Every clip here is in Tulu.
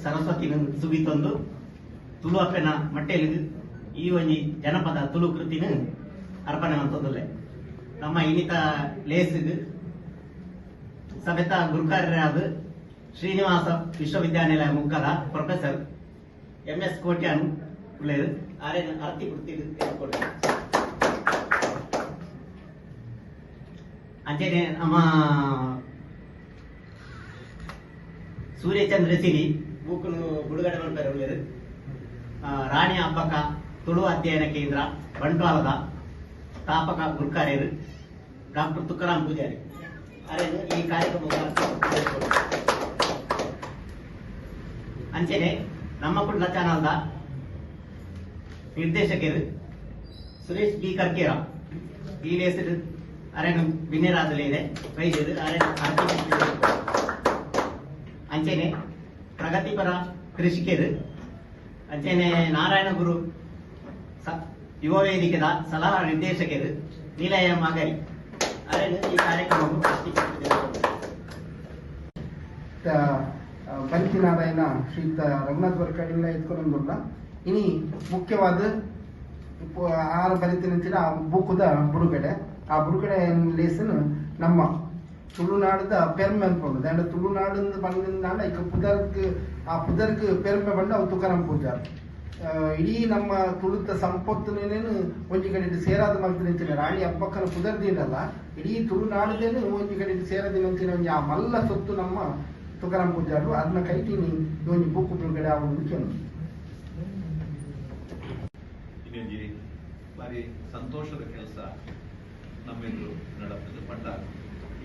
ಸರಸ್ವತಿನ ಸುಗಿತೊಂದು ತುಳು ಅಪ್ಪೆನ ಮಟ್ಟೆಲಿಗ್ ಈ ಒಂಜಿ ಜನಪದ ತುಳು ಕೃತಿನ ಅರ್ಪಣೆ ಮಂತೊಂದುಲ್ಲೆ. ನಮ್ಮ ಇನಿತ ಲೇಸ್ಗ್ ಸಭೆತ ಗುರುಕಾರ್ಯರಾದ ಶ್ರೀನಿವಾಸ ವಿಶ್ವವಿದ್ಯಾನಿಲಯ ಮುಕ್ಕದ ಪ್ರೊಫೆಸರ್ ಎಂ ಎಸ್ ಕೋಟ್ಯಾನ್ ಉಳ್ಳೇರು. ಆರೇನ ಅರ್ತಿ ಪುರ್ತಿಡ್ ಕೊಡು. ಅಂಚನೆ ನಮ್ಮ ಸೂರ್ಯಚಂದ್ರ ಸಿರಿ ಬೂಕುನು ಬಿಡುಗಡೆ ಮಲ್ಪೆರೆ ಉಳ್ಳೇರು. ರಾಣಿ ಅಬ್ಬಕ್ಕ ತುಳು ಅಧ್ಯಯನ ಕೇಂದ್ರ ಬಂಟ್ವಾಳದ ಸ್ಥಾಪಕ ಗುರುಕಾರ್ಯರು ಡಾಕ್ಟರ್ ತುಕಾರಾಮ್ ಪೂಜಾರಿ ಅರೇನು ಈ ಕಾರ್ಯಕ್ರಮ. ಅಂಚನೆ ನಮ್ಮ ಕುಡ್ಲ ಚಾನಲ್ದ ನಿರ್ದೇಶಕರು ಸುರೇಶ್ ಬಿ ಕರ್ಕೇರ ಈ ಲೇಸಡ್ ಅರೇನು ಬಿನ್ನೆರಾದಲೇ ವೈದ್ಯರು ಅರೇನು. ಅಂಚನೆ ಪ್ರಗತಿಪರ ಕೃಷಿಕರು, ಅಂಚನೆ ನಾರಾಯಣ ಗುರು ಯುವ ವೇದಿಕೆದ ಸಲಹಾ ನಿರ್ದೇಶಕರು ನೀಲಯ ಮಾಗರಿ ಅರೇನು ಈ ಕಾರ್ಯಕ್ರಮವು. ಬರಿತಿನಾರಾಯಣ ಶ್ರೀಯುತ ರಘುನಾಥ್ ವರ್ಕಡಿಲ್ಲ ಎತ್ಕೊಂಡೊಂದುಲ್ಲ. ಇನಿ ಮುಖ್ಯವಾದ ಆರು ಬರಿತಿನಂಚಿನ ಆ ಬೂಕುದ ಬುಡುಗಡೆ. ಆ ಬುಡುಗಡೆ ಲೇಸನ್ ನಮ್ಮ ತುಳುನಾಡದ ಪೆರ್ಮೆ ಅನ್ಕೊಂಡು ದಾಂಡ ತುಳುನಾಡು ಬಂದಿನಾಂಡ ಇಕ ಪುದರ್ಗ್, ಆ ಪುದರ್ಗ್ ಪೆರ್ಮೆ ಬಂಡ ಅವು ತುಕಾರಾಮ್ ಪೂಜಾರ್. ಇಡೀ ನಮ್ಮ ತುಳುತ ಸಂಪತ್ತನೇನು ಒಂಜಿ ಕಡೆ ಸೇರಾದ ಮಲ್ತಿನಂಚಿನ ರಾಣಿ ಅಬ್ಬಕ್ಕನ ಪುದರ್ ದೀಡಲ್ಲ, ಇಡೀ ತುಳುನಾಡದೇನು ಒಂಜಿ ಕಡೆ ಸೇರದಿನಂಚಿನ ಒಂಜಿ ಆ ಮಲ್ಲ ಸೊತ್ತು ನಮ್ಮ ತುಕಾರಾಮ್ ಪೂಜಾರು. ಅದನ್ನ ಕೈಟೀನಿ ಈ ಒಂಜಿ ಬೂಕು ಬಿಡುಗಡೆ ಆವೊಂದು ಕೇಳು. ಇನ್ನೊಂಜಿ ಬಾರಿ ಸಂತೋಷದ ಕೆಲಸ ನಮ್ಮೆದುರು ನಡಪುಂಡು ಪಂಡ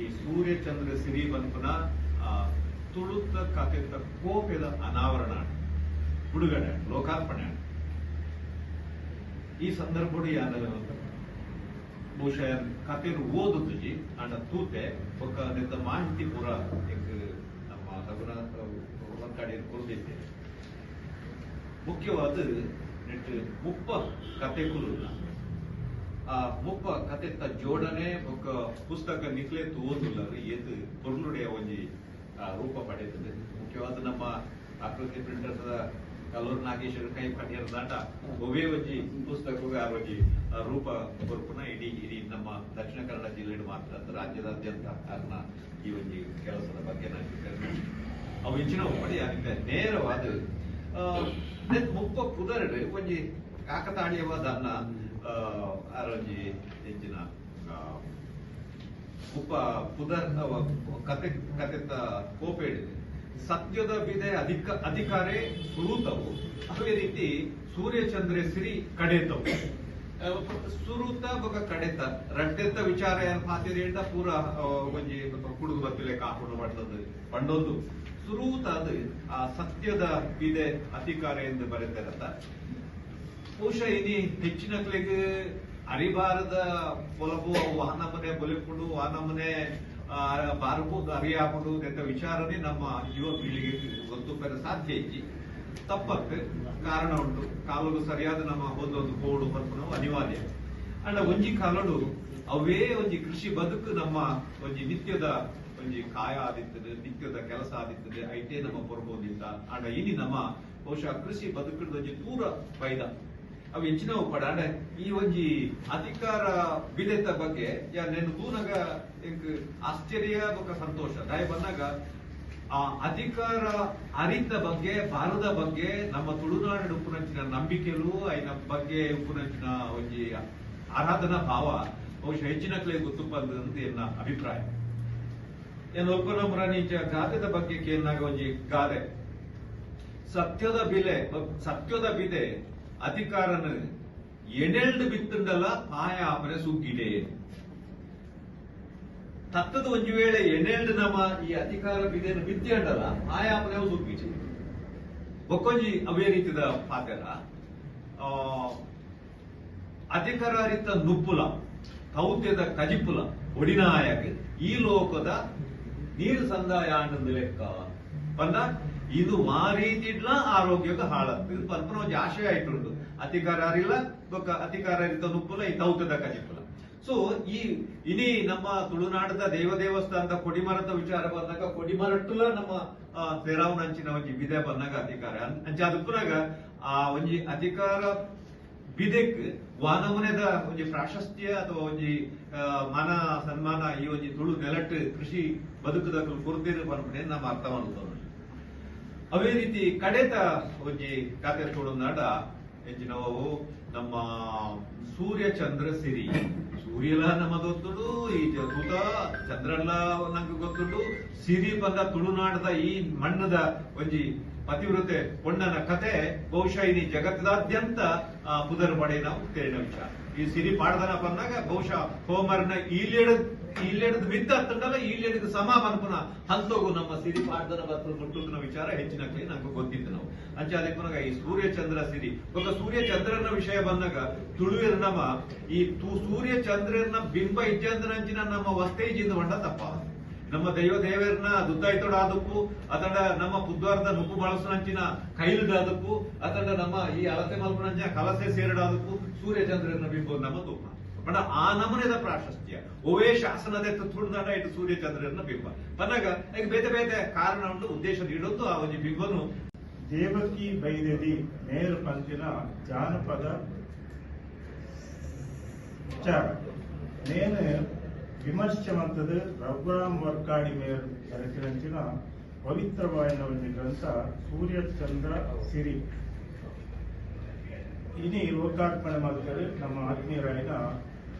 ಈ ಸೂರ್ಯಚಂದ್ರ ಸಿರಿ ಪನ್ಪುನ ಆ ತುಳುತ್ತ ಕತೆತ ಕೋಪೆದ ಅನಾವರಣ, ಬಿಡುಗಡೆ, ಲೋಕಾರ್ಪಣೆ. ಈ ಸಂದರ್ಭಡು ಯಾನ ಬಹುಶಃ ಕತೆನು ಓದುತ್ತಿಜಿ, ಆಂಡ ತೂತೆ ಬೊಕ್ಕ ನೆತ್ತ ಮಾಹಿತಿ ಪೂರ ಎಂಕ್ ನಮ್ಮ ರಘುನಾಥ ವರ್ಕಾಡಿಯರು ಕೊರ್ದಿತ್ತೇನೆ. ಮುಖ್ಯವಾದ ನೆಟ್ 30 ಕತೆಕುಲು. ಆ 30 ಕತೆತ್ತ ಜೋಡಣೆ ಬೊಕ್ಕ ಪುಸ್ತಕ ನಿಕ್ಲೆ ತೂವೊಂದುಲ್ಲ, ಏತ್ ಪೊರ್ಲುಡೆಯ ಒಂಜಿ ರೂಪ ಪಡೆತದೆ. ಮುಖ್ಯವಾದ ನಮ್ಮ ಆಕೃತಿ ಪ್ರಿಂಟರ್ಸ್ ಕಲ್ಲೂರು ನಾಗೇಶ್ವರ ಕೈ ಪಡೆಯರ್ ದಾಂಡ ಒವೇ ಒಂಜಿ ಪುಸ್ತಕ ಆ ಒಂಜಿ ರೂಪ ಕೊರ್ಪುನ ಇಡೀ ಇಡೀ ನಮ್ಮ ದಕ್ಷಿಣ ಕನ್ನಡ ಜಿಲ್ಲೆಡ್ ಮಾತ್ರ ಅತ್ತ್, ರಾಜ್ಯದಾದ್ಯಂತ ಅರ್ನ ಈ ಒಂಜಿ ಕೆಲಸದ ಬಗ್ಗೆ ನಾನು ಪೆರ್ಮೆ. ಅವು ಇಂಚಿನ ಉಪ್ಪಡಿ ಅದಕ್ಕೆ ನೇರವಾದ ನೆತ್ 30 ಪುದರ್ಡ್ ಒಂಜಿ ಕಾಕತಾಳೀಯವಾದ ಅನ್ನ ಆರೊಂಜಿ ಎಂಚಿನ 30 ಪುದರ್ ಕತೆ ಕತೆತ ಕೋಪೇಡ್ ಸತ್ಯದ ಬಿದೆ ಅಧಿಕಾರೇ ಸುರೂತವು, ಅದೇ ರೀತಿ ಸೂರ್ಯಚಂದ್ರೆ ಸಿರಿ ಕಡೆತವು. ಸುರೂತ ಬೊಕ ಕಡೆತ ರಡ್ಡೆತ್ತ ವಿಚಾರ ಏನ್ ಪಾತೆರಿಯಂಡ ಪೂರ ಒಂಜಿ ಕುಡುದು ಬತ್ತಿಲೆ ಕಾಪುಡು ಪಂಡದ್ದು ಪಂಡೊಂದು ಸುರೂತ ಅದು ಆ ಸತ್ಯದ ಬಿದೆ ಅಧಿಕಾರ ಎಂದು ಬರೆತಾರತ್ತ. ಬಹುಶಃ ಇನಿ ಹೆಚ್ಚಿನಕ್ಲೆಗ್ ಅರಿಬಾರದ ಪೊಲಬು ಅವು ಆನಮನೆ ಬೊಲಿಪುಡು ಆನಮನೆ ಬಾರಪು ಅರಿಯಾಪುಡು ನೆತ್ತ ವಿಚಾರನೇ ನಮ್ಮ ಯುವ ಪೀಳಿಗೆ ಗೊತ್ತು ಪೆರ ಸಾಧ್ಯ ಇಜ್ಜಿ. ತಪ್ಪತ್ತು, ಕಾರಣ ಉಂಟು. ಕಾಲುಗು ಸರಿಯಾದ ನಮ್ಮ ಒಂದೊಂದು ಕೋಡು ಪನ್ಪುನವು ಅನಿವಾರ್ಯ. ಅಂಡ ಒಂಜಿ ಕಾಲಡು ಅವೇ ಒಂಜಿ ಕೃಷಿ ಬದುಕು ನಮ್ಮ ಒಂಜಿ ನಿತ್ಯದ ಒಂಜಿ ಕಾಯ ಆದಿತ್ತದೆ, ನಿತ್ಯದ ಕೆಲಸ ಆದಿತ್ತದೆ, ಐಟೇ ನಮ್ಮ ಪೊರ್ಬೋದಿತ್ತ. ಅಂಡ ಇನಿ ನಮ್ಮ ಬಹುಶಃ ಕೃಷಿ ಬದುಕುದ ಒಂಜಿ ದೂರ ಬೈದ ಅವು ಹೆಚ್ಚಿನ ಉಪ್ಪಡ. ಅಂಡ ಈ ಒಂಜಿ ಅಧಿಕಾರ ಬಿದೆತ ಬಗ್ಗೆ ನೆನ್ ತೂನಗ ಎಂಕ್ ಆಶ್ಚರ್ಯ ಬೊಕ ಸಂತೋಷ. ದಾಯ ಬಂದಾಗ ಆ ಅಧಿಕಾರ ಅರಿತ ಬಗ್ಗೆ, ಭಾರತ ಬಗ್ಗೆ ನಮ್ಮ ತುಳುನಾಡು ಉಪ್ಪುನಂಚಿನ ನಂಬಿಕೆಲು, ಐನ ಬಗ್ಗೆ ಉಪ್ಪುನಂಚಿನ ಒಂಜಿ ಆರಾಧನಾ ಭಾವ ಬಹುಶಃ ಹೆಚ್ಚಿನ ಕ್ಲೇ ಗೊತ್ತುಪ್ಪಂದು ಅಂತ ಎನ್ನ ಅಭಿಪ್ರಾಯ. ಏನು ಒಪ್ಪನ ಮುರಾನಿ ಗಾದೆದ ಬಗ್ಗೆ ಕೇಳಿನಾಗ ಒಂಜಿ ಗಾದೆ, ಸತ್ಯದ ಬಿಲೆ ಸತ್ಯದ ಬಿದೆ ಅಧಿಕಾರನ ಎಣೆಲ್ಡ್ ಬಿತ್ತುಂಡಲ ಪಾಯ ಆಪನೆ ಸುಗ್ಗಿಡೆ. ತತ್ತದ ಒಂಜಿ ವೇಳೆ ಎಣೆಲ್ಡ್ ನಮ್ಮ ಈ ಅಧಿಕಾರ ಬಿದೆನ ಬಿತ್ತಿ ಅಂಡಲ ಆಯಾಪನೆ ಸುಗ್ಗಿಡೆ. ಬೊಕ್ಕೊಂಜಿ ಅವೇ ರೀತಿದ ಪಾತೆರ, ಅಧಿಕಾರ ರೀತ ನುಪ್ಪುಲ ತೌತ್ಯದ ಕಜಿಪುಲ ಒಡಿನಾಯಕ ಈ ಲೋಕದ ನೀರು ಸಂದಾಯ ಆಂಡಂದು ಲೆಕ್ಕ ಪಂಡ ಇದು ಮಾ ರೀತಿಡ್ಲ ಆರೋಗ್ಯಕ್ಕೆ ಹಾಳತ್ತು. ಇದು ಪನ್ಪುನ ಒಂಜಿ ಆಶಯ ಆಯ್ತುಂಡು. ಅಧಿಕಾರ ಅರಿಲ್ಲ ಬೊಕ್ಕ ಅಧಿಕಾರ ರೀತ ನುಪ್ಪುಲ ಈ ತೌತ್ಯದ ಕಜಿಪುಲ. ಸೊ ಈ ಇನಿ ನಮ್ಮ ತುಳುನಾಡದ ದೇವ ದೇವಸ್ಥಾನದ ಕೊಡಿಮರದ ವಿಚಾರ ಬಂದಾಗ ಕೊಡಿಮರಟ್ಟುಲ ನಮ್ಮ ಸೇರಾವನಂಚಿನ ಒಂಜಿ ಬಿದೆ ಬಂದಾಗ ಅಧಿಕಾರ ಅಂಚ ಅದಕ್ಕುನಾಗ ಆ ಒಂಜಿ ಅಧಿಕಾರ ಬಿದೆಕ್ ವಾನಮುನೆದ ಒಂಜಿ ಪ್ರಾಶಸ್ತ್ಯ ಅಥವಾ ಒಂಜಿ ಮಾನ ಸನ್ಮಾನ ಈ ಒಂಜಿ ತುಳು ನೆಲಟ್ ಕೃಷಿ ಬದುಕುದ ಕೊರ್ದೇರು ಪನ್ಪುನೆ ನಮ್ಮ ಅರ್ಥ ಮಾಡ್ತೋಣ. ಅವೇ ರೀತಿ ಕಡೆತ ಒಂಜಿ ಕತೆ ತುಳುನಾಡ ಎಂಚಿನವು ನಮ್ಮ ಸೂರ್ಯ ಚಂದ್ರ ಸಿರಿ. ಸೂರ್ಯಲ ನಮ್ಮ ಗೊತ್ತುಂಡು, ಈ ತೂತ ಚಂದ್ರಲ್ಲ ನಂಗೆ ಗೊತ್ತುಂಡು. ಸಿರಿ ಬಂದ ತುಳುನಾಡದ ಈ ಮಣ್ಣದ ಒಂಜಿ ಪತಿವ್ರತೆ ಪೊಣ್ಣನ ಕತೆ ಬಹುಶಃ ಇನಿ ಜಗತ್ತದಾದ್ಯಂತ ಪುದರ್ ಪಡೆಯ ತೇರಿನ ವಿಚಾರ. ಈ ಸಿರಿ ಪಾಡ್ದನ ಬಂದಾಗ ಬಹುಶಃ ಹೋಮರ್ನ ಈಲೇಡದ ಮಿತ್ತ ಹತ್ತಂಡಲ್ಲ ಈಲೇಡದ ಸಮ ಪನ್ಪುನ ಹಂತೋಗು ನಮ್ಮ ಸಿರಿ ಪಾಡ್ದನ ಬತ್ತು ಮುಟ್ಟುತ್ತಿನ ವಿಚಾರ ಹೆಚ್ಚಿನ ನಂಗೆ ಗೊತ್ತಿತ್ತು ನಾವು. ಅಂಚೆ ಅದಕ್ಕೆ ಪುನಗ ಈ ಸೂರ್ಯ ಚಂದ್ರ ಸಿರಿ ఒక ಸೂರ್ಯ ಚಂದ್ರನ ವಿಷಯ ಬಂದಾಗ ತುಳುವಿರ ನಮ್ಮ ಈ ಸೂರ್ಯ ಚಂದ್ರನ ಬಿಂಬ ಇಜ್ಜಂದ್ರಂಚಿನ ನಮ್ಮ ವಸ್ತೇಜಿಂದ ಬಂಡ ತಪ್ಪ. ನಮ್ಮ ದೈವ ದೇವರನ್ನ ದುದ್ದಾಯ್ತೋಡ ಆದಕ್ಕೂ, ಅತಂಡ ನಮ್ಮ ಪುದ್ವಾರದ ನುಪ್ಪು ಬಳಸುನಂಚಿನ ಕೈಲುಡಾದಕ್ಕೂ, ಅತಂಡ ನಮ್ಮ ಈ ಅಳತೆ ಮಲ್ಪುನಂಚಿನ ಕಲಸೆ ಸೇರಡಾದಕ್ಕೂ ಸೂರ್ಯ ಚಂದ್ರನ ಬಿಂಬ ನಮ್ಮ ತೂಪ. ಬಣ ಆ ನಮೂನೆದ ಪ್ರಾಶಸ್ತ್ಯ ಒವೇ ಶಾಸನದ ತುಳುನಾಡ ಇಟ್ಟು ಸೂರ್ಯ ಚಂದ್ರನ ಬಿಂಬ ಪನ್ನಾಗ ಈಗ ಬೇತೆ ಬೇತೆ ಕಾರಣ ಉಂಟು ಉದ್ದೇಶ ನೀಡೋದು ಆ ಒಂಜಿ ಬಿಂಬನು. ದೇವಕಿ ಬೈದೆದಿ ಮೇರು ಪಂತಿನ ಜಾನಪದ ವಿಚಾರ ನೇನು ವಿಮರ್ಶವಂತದ ರಘುರಾಮ್ ವರ್ಕಾಡಿ ಮೇರು ಬರೆತಿರಂಚಿನ ಪವಿತ್ರವಾಯಿನ ಒಂದು ಗ್ರಂಥ ಸೂರ್ಯಚಂದ್ರ ಸಿರಿ ಇನಿ ಲೋಕಾರ್ಪಣೆ ಮಾಡ್ತಾರೆ ನಮ್ಮ ಆತ್ಮೀಯರಾಯಿನ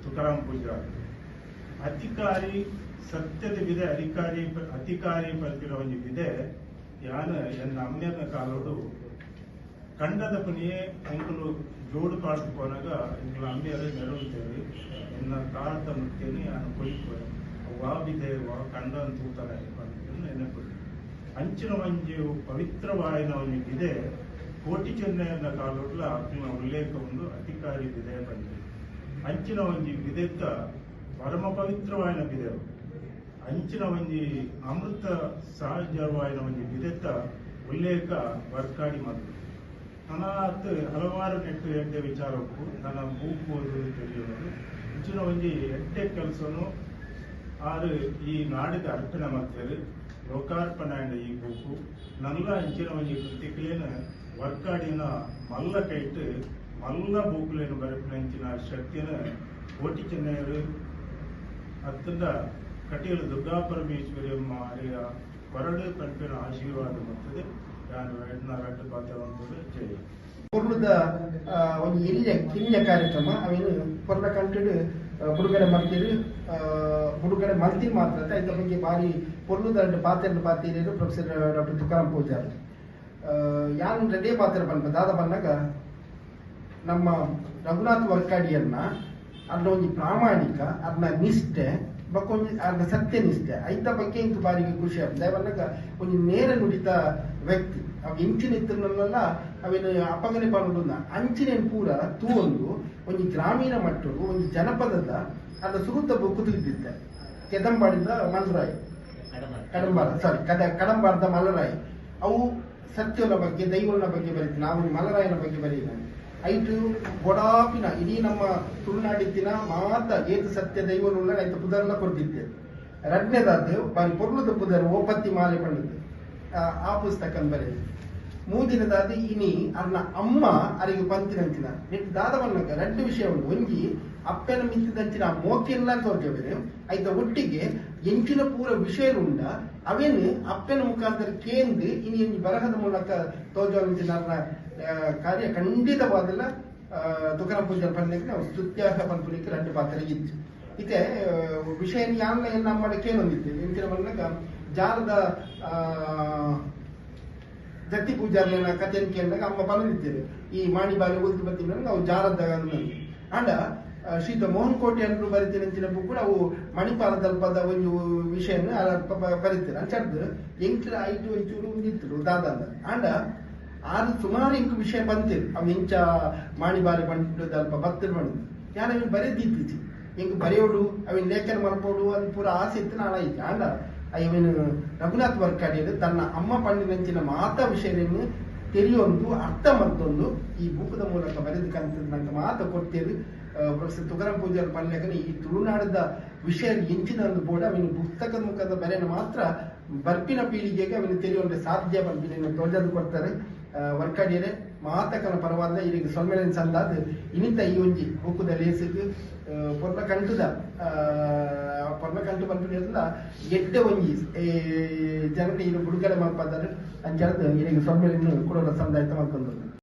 ತುಕಾರಾಮ್ ಪೂಜಾರಿ. ಅಧಿಕಾರಿ ಸತ್ಯದ ವಿದೆ ಅಧಿಕಾರಿ ಅಧಿಕಾರಿ ಪಂತಿನ ಒಂದು ವಿದೆ ಯಾನ ಎನ್ನ ಅಮ್ಮೆಯನ ಕಾಲೋಡು ಕಂಡದ ಪನಿಯೇ ಎಂಕುಲು ಜೋಡು ಪಾಡ್ದು ಪೋನಾಗ ಎಂಕುಲು ಅಮ್ಮೆಯರ ಮೆರವಂತೇಳಿ ಎನ್ನ ಕಾಲದ ಮುತ್ತೇನಿ ಯಾನು ಕೊಯ್ಪೋನೆ ವಾ ಬಿದೆ ವಾ ಕಂಡ ತೂತಾರೆ ನೆನಪು. ಅಂಚಿನ ಒಂಜಿ ಪವಿತ್ರವಾಯಿನ ಒಂಜಿ ಬಿದೆ ಕೋಟಿ ಚೆನ್ನಯ್ಯನ ಕಾಲೋಡ್ಲ ಆತ್ಮ ಉಲ್ಲೇಖ ಒಂದು ಅಧಿಕಾರಿ ಬಿದೆ ಬಂದಿದೆ. ಅಂಚಿನ ಒಂಜಿ ಬಿದೆತ್ತ ಪರಮ ಪವಿತ್ರವಾಯಿನ ಬಿದೆ ಅಂಚಿನ ಒಂಜಿ ಅಮೃತ ಸಹಜವಾಯಿನ ಒಂಜಿ ಬಿದೆತ್ತ ಉಲ್ಲೇಖ ವರ್ಕಾಡಿ ಮಾತು ಅನಾತ್ ಹಲವಾರು ನೆಟ್ಟು ಎಡ್ಡೆ ವಿಚಾರಕ್ಕೂ ನನ್ನ ಬೂಕು ಓದುವುದು ತಿಳಿಯುವುದು ಅಂಚಿನ ಒಂಜಿ ಎಡ್ಡೆ ಕೆಲಸನು ಆರು ಈ ನಾಡಿದ ಅರ್ಪಣೆ ಮಾಡ್ತಾರೆ ಲೋಕಾರ್ಪಣೆ ಆಂಡ ಈ ಬೂಕು ನಲ್ಲ ಅಂಚಿನ ಒಂಜಿ ಕೃತಿಕ್ಲೇನ ವರ್ಕಾಡಿನ ಮಲ್ಲ ಕೈಟ್ ಮಲ್ಲ ಬೂಕುಲೇನು ಬರೆಪಿನ ಅಂಚಿನ ಶಕ್ತಿನ ಕೋಟಿ ಚೆನ್ನೈಯರು ಅತ್ತಂದ ಕಟೀಲು ದುರ್ಗಾ ಪರಮೇಶ್ವರಿ ಅಮ್ಮ ಅರಿಯ ಕೊರಡು ಪಂಪಿನ ಆಶೀರ್ವಾದ ಮತ್ತದೆ ಯಾನು ಎಡ್ನ ರಡ್ಡು ಪಾತ್ರವಂತದ್ದು. ಜಯ. ಪೊರ್ಲುದ ಒಂಜಿ ಎಲ್ಯ ಕಿನ್ಯ ಕಾರ್ಯಕ್ರಮ ಅವೇನು ಪೊರ್ಲ ಕಂಟೆಡ್ ಬುಡುಗಡೆ ಮಲ್ತಿರು. ಬುಡುಗಡೆ ಮಲ್ತಿನ ಮಾತ್ರ ಐತ ಬಗ್ಗೆ ಬಾರಿ ಪೊರ್ಲುದ ರಡ್ಡು ಪಾತೆರ್ನ ಪಾತೀರು ಪ್ರೊಫೆಸರ್ ಡಾಕ್ಟರ್ ತುಕಾರಾಮ್ ಪೂಜಾರ್. ಯಾನ್ ರಡ್ಡೇ ಪಾತ್ರ ಪನ್ಪ ದಾದ ಪನ್ನಗ ನಮ್ಮ ರಘುನಾಥ್ ವರ್ಕಾಡಿಯನ್ನ ಅರ್ನ ಒಂಜಿ ಪ್ರಾಮಾಣಿಕ ಅರ್ನ ನಿಷ್ಠೆ ಬೊಕ್ಕ ಒಂಜಿ ಅರ್ನ ಸತ್ಯನಿಷ್ಠೆ ಐತ ಬಗ್ಗೆ ಇಂಕ್ ಬಾರಿಗೆ ಖುಷಿ ಆಗ್ತದೆ. ದಯವನ್ನಗ ಒಂಜಿ ನೇರ ನುಡಿತ ವ್ಯಕ್ತಿ ಅವು ಎಂಚಿನ ಇತ್ತಿನಲ್ಲ ಅವೇನು ಅಪಗನೆ ಪನ್ನುನ ಅಂಚಿನ ಪೂರ ತೂವೊಂದು ಒಂಜಿ ಗ್ರಾಮೀಣ ಮಟ್ಟಡು ಒಂಜಿ ಜನಪದದ ಅರ್ನ ಸುರುತ ಬುಕ್ಕು ತುಗಿದ್ದಿದ್ದೆ ಕೆದಂಬಾಡಿದ ಮಲ್ರಾಯಿ ಕಡಂಬಾರ ಸಾರಿ ಕದ ಕಡಂಬಾರದ ಮಲರಾಯಿ. ಅವು ಸತ್ಯನ ಬಗ್ಗೆ ದೈವನ ಬಗ್ಗೆ ಬರೀತೀನಿ ನಾವು ಮಲರಾಯನ ಬಗ್ಗೆ ಬರೀನ ಐಟು ಗೊಡಾಪಿನ ಇಡೀ ನಮ್ಮ ತುಳುನಾಡಿತ್ತಿನ ಮಾತ ಏತು ಸತ್ಯ ದೈವನುಳ್ಳ ಐತ ಪುದರ್ಲ ಕೊಡ್ತಿದ್ದೆ. ರಡ್ನೆದಾದ್ದು ಬಾರಿ ಪೊರ್ಲುದ ಪುದರ್ ಓಪತ್ತಿ ಮಾಲೆ ಪಂಡದ್ದು ಆ ಪುಸ್ತಕ ಬರೆದು ಮೂಜಿನದಾದ ಇನಿ ಅರ್ನ ಅಮ್ಮ ಅರಿಗೆ ಪಂತಿನಂಚಿನ ನೆಟ್ ದಾದ ಬನ್ನಗ ರಡ್ಡು ವಿಷಯ ಉಂಟು. ಒಂಜಿ ಅಪ್ಪೆನ ಮಿಂತಿದಂಚಿನ ಮೋಕೆಲ್ಲ ತೋರ್ಜಬೇರೆ ಐತ ಒಟ್ಟಿಗೆ ಎಂಚಿನ ಪೂರ ವಿಷಯ ಉಂಡ ಅವೇನು ಅಪ್ಪೆನ ಮುಖಾಂತರ ಕೇಂದು ಇನಿ ಎಂಜಿ ಬರಹದ ಮೂಲಕ ತೋಜವಂಚಿನ ಅರ್ನ ಕಾರ್ಯ ಖಂಡಿತವಾದಲ್ಲ. ತುಕಾರಾಮ್ ಪೂಜಾರ್ ಪನ್ನೆಗೆ ನಾವು ಸ್ತುತ್ಯಾರ್ಹ ಪನ್ಪುಲಿಕ್ಕೆ ರಡ್ಡು ಪಾತ್ರ ಇತ್ತು. ಇತ್ತೆ ವಿಷಯ ಯಾನ್ಲ ಎನ್ನ ಅಮ್ಮಡ ಕೇಳೊಂದಿತ್ತು ಎಂಚಿನ ಬನ್ನಗ ಜಾರದ ಜತ್ತಿ ಪೂಜಾರ್ಲೆನ ಕಥೆಯನ್ನು ಕೇಳಿದಾಗ ಅಮ್ಮ ಪನದಿತ್ತೇವೆ ಈ ಮಾಣಿ ಬಾರಿ ಉಲ್ತು ಬತ್ತೀನಿ ಅವು ಜಾರದ ಆಂಡ ಶ್ರೀತ ಮೋಹನ್ ಕೋಟೆ ಅನ್ನು ಬರಿತೇನೆ ಅಂಚಿನ ಕೂಡ ಅವು ಮಣಿಪಾಲದಲ್ಪದ ಒಂದು ವಿಷಯನ ಬರಿತೇನೆ ಅಂಚಾಡ್ದು ಎಂಕ್ಲ ಐಟು ಒಂಚೂರು ಒಂದಿತ್ತು ದಾದ ಆಂಡ ಆರು ಸುಮಾರು ಇಂಕು ವಿಷಯ ಬಂತಿರು ಅವು ಇಂಚ ಮಾಣಿ ಬಾರಿ ಬಂಡು ಅಲ್ಪ ಬತ್ತಿರು ಬಂದು ಯಾರು ಅವಿನ ಬರೆದಿತ್ತೀಚಿ ಎಂಕ್ ಬರೆಯೋಡು ಅವಿನ ಲೇಖನ ಮಲ್ಪೋಡು ಅದು ಪೂರ ಆಸೆ ಇತ್ತು ನಾಳೆ ಐತಿ. ಆಂಡ ಇವನು ರಘುನಾಥ್ ವರ್ಕಾಡಿಯರು ತನ್ನ ಅಮ್ಮ ಪಂಡಿನಂಚಿನ ಮಾತಾ ವಿಷಯವನ್ನು ತೆರೆಯೊಂದು ಅರ್ಥ ಮತ್ತೊಂದು ಈ ಬೂಕದ ಮೂಲಕ ಬರೆದು ಕಂತ ನಂಗೆ ಮಾತ ಕೊಡ್ತೇವೆ. ಪ್ರೊಫೆಸರ್ ತುಕಾರಾಮ್ ಪೂಜಾರ್ ಪನ್ಲೆಕನೆ ಈ ತುಳುನಾಡದ ವಿಷಯ ಎಂಚಿನ ಒಂದು ಬೋಡ ಅವಿನ ಪುಸ್ತಕದ ಮುಖದ ಬರೆನ ಮಾತ್ರ ಬರ್ಪಿನ ಪೀಳಿಗೆಗೆ ಅವನಿಗೆ ತಿಳಿಯುವಂತೆ ಸಾಧ್ಯ ಪನ್ಪಿನ ತೋಜಾದ್ ಕೊಡ್ತಾರೆ. ವರ್ಕಾಡಿಯರೆ ಮಾತಕನ ಪರವಾದ ಇರಿಗೆ ಸೊಲ್ಮೆಲೆನ್ ಸಂದಾದ್ ಇನಿತ ಈ ಒಂಜಿ ಬೂಕುದ ಲೇಸಿಗ್ ಪೊರ್ಲ ಕಂಟುದ ಪೊರ್ಲ ಕಂಟು ಪನ್ಪಿನ ಎಡ್ಡೆ ಒಂಜಿ ಜನತೆ ಇರು ಬಿಡುಗಡೆ ಮಲ್ಪದಾರೆ ಅಂಚಾದ್ ಇರೆಗ್ ಸೊಲ್ಮೆಲೆನ್ ಕುಡೋರ ಸಂದಾಯ್ತ ಮಲ್ತೊಂದುಲ್ಲೆ.